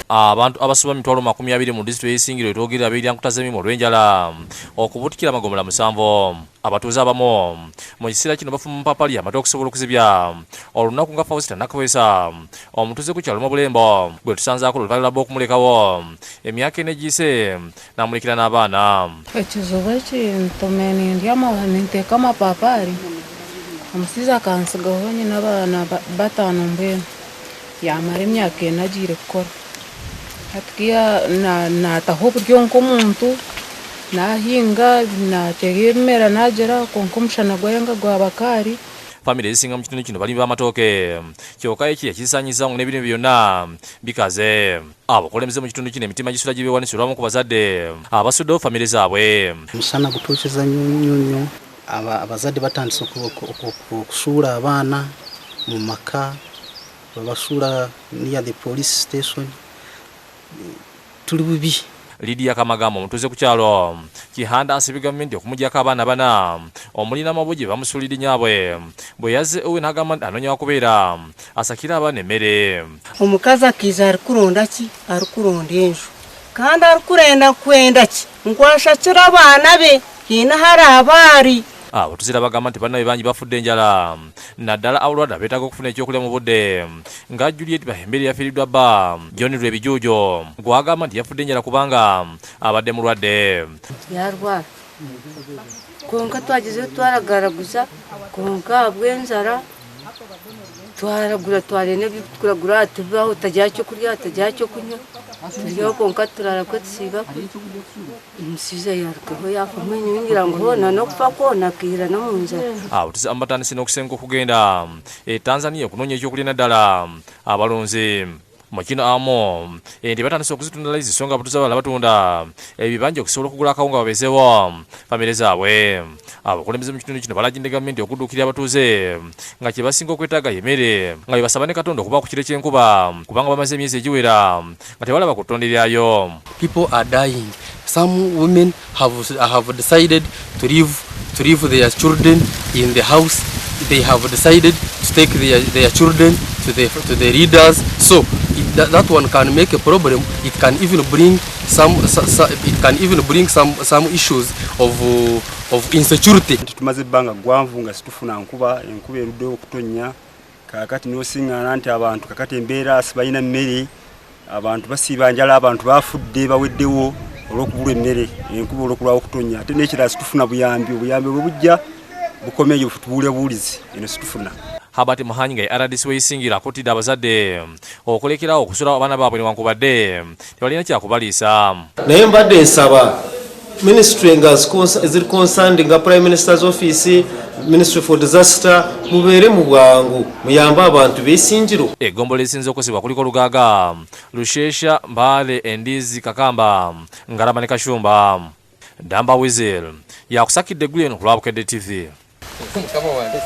Abantu abasoba 200,000 mu disitulikiti y'Isingiro etwogerera beerya nkuta z'emimwa olw'enjala okubuutikira amagombolola 7. Abatuuze abamu mu kiseera kino bafumba mupapali amata okusobola okuzibya olunaku nga Faustina Nakaweesa omutuuze ku kyalo Mabulembo gwe tusanzaako oluvannyuma lwa bba okumulekawo emyaka ena egiyise n'amulekera n'abaana. Ekizibu eki ntume nindya ninteeka amapapaari, omushaija akantsigaho nyine abaana bataano mbwenu yamara emyaka ena agiire kukora. Hati naataho oburyo nk'omuntu, naahinga, naateera ebimera naagira kwonka omushana gwayanga gwaba kaari. Famire ezisinga mu kitundu kino balimi b'amatooke kyokka ekyeya kisaanyizza ngo n'ebirime byonna bikaze. Abakulembeze mu kitundu kino emitima gisula gibeewanise olw'abamu ku bazadde abasuddewo famire zaabwe. Omusana gutwokeza nnyo nnyo nnyo. Abazadde batandise okusuula abaana mu maka, babasuula near the police station. Tuli bubi. Lydia Kamagamba omutuuze ku kyalo Kihanda asabye gavumenti okumuggyako abaana bana omuli n'amabugi bamusuulidde nnyaabwe bwe yazze ewe n'agamba nti anoonya wakubeera asakire abaana emmere. Omukazi akiija arikuronda ki? Arikuronda enju. Kandi arikurenda kwenda ki? Ngu ashakire abaana be haine ahu araabe ari. Abatuuze bagamba nti bannaabwe bangi bafudde enjala naddala abalwadde abeetaaga okufuna ekyokulya mu budde nga Juliet Bahembere yafiiriddwa bba John Lwebijuujo gw'agamba nti yafudde enjala kubanga abadde mulwadde. Yarwara kwonka twagizeyo twaragaraguza kwonka ahabw'enjara twaragura twarenda ebyokuragura tubaho tutagira kyokurya tutagira kyokunywa turyaho kwonka turara kwe tusiiba kwe. Omushaija yarugaho yafa ngira ngu hoona n'okufa kwona akaira n'omu njara. Abatuuze abamu batandise n'okusenguka okugenda e Tanzania okunoonya ekyokulya naddala abalunzi. Mu kino abamu ente batandise okuzitunda layisi so nga abatuuze abalala batunda ebibanja okusobola okugula akawunga babeezeewo famire zaabwe. Abakulembeze mu kitundu kino balagidde gavumenti okudduukirira abatuuze nga kye basinga okwetaaga y'emmere nga bwe basaba ne Katonda okuba ku kire ky'enkuba kubanga bamaze emyezi egiwera nga tebalaba ku ttonde lyayo. People are dying. Some women have decided to leave their children in the house. They have decided to take their children to the leaders. So that one can make a problem. It can even bring some issues of insecurity. Nti tumaze ebbanga ggwanvu nga situfuna nkuba, enkuba eruddewo okutonnya kaakati n'osiŋŋaana nti abantu kakati embeera sibalina mmere, abantu basiiba njala, abantu bafudde baweddewo olw'okubulwa emmere, enkuba olw'okulwawo okutonnya. Ate n'ekirala situfuna buyambi, obuyambi bwe bujja bukomeeyo tubuule buwulizi eno situfuna. Herbert Muhanyi nga ye RDC w'Isingiro akuutidde abazadde okulekerawo okusulawo abaana baabwe newankubadde tebalina kyakubaliisa. Naye mbadde nsaba ministry nga eziri concerned nga Prime Minister's Office, Ministry for Disaster, mubeere mu bwangu muyambe abantu b'Isingiro. Eggombolola ezisinze okukosebwa kuliko Lugaaga, Lushesha, Mbale, Endizi, Kakamba, Ngarama ne Kashumba. Damba Wizel yakusakidde eggulu eno ku lwa Bukedde TV. Mukama wange.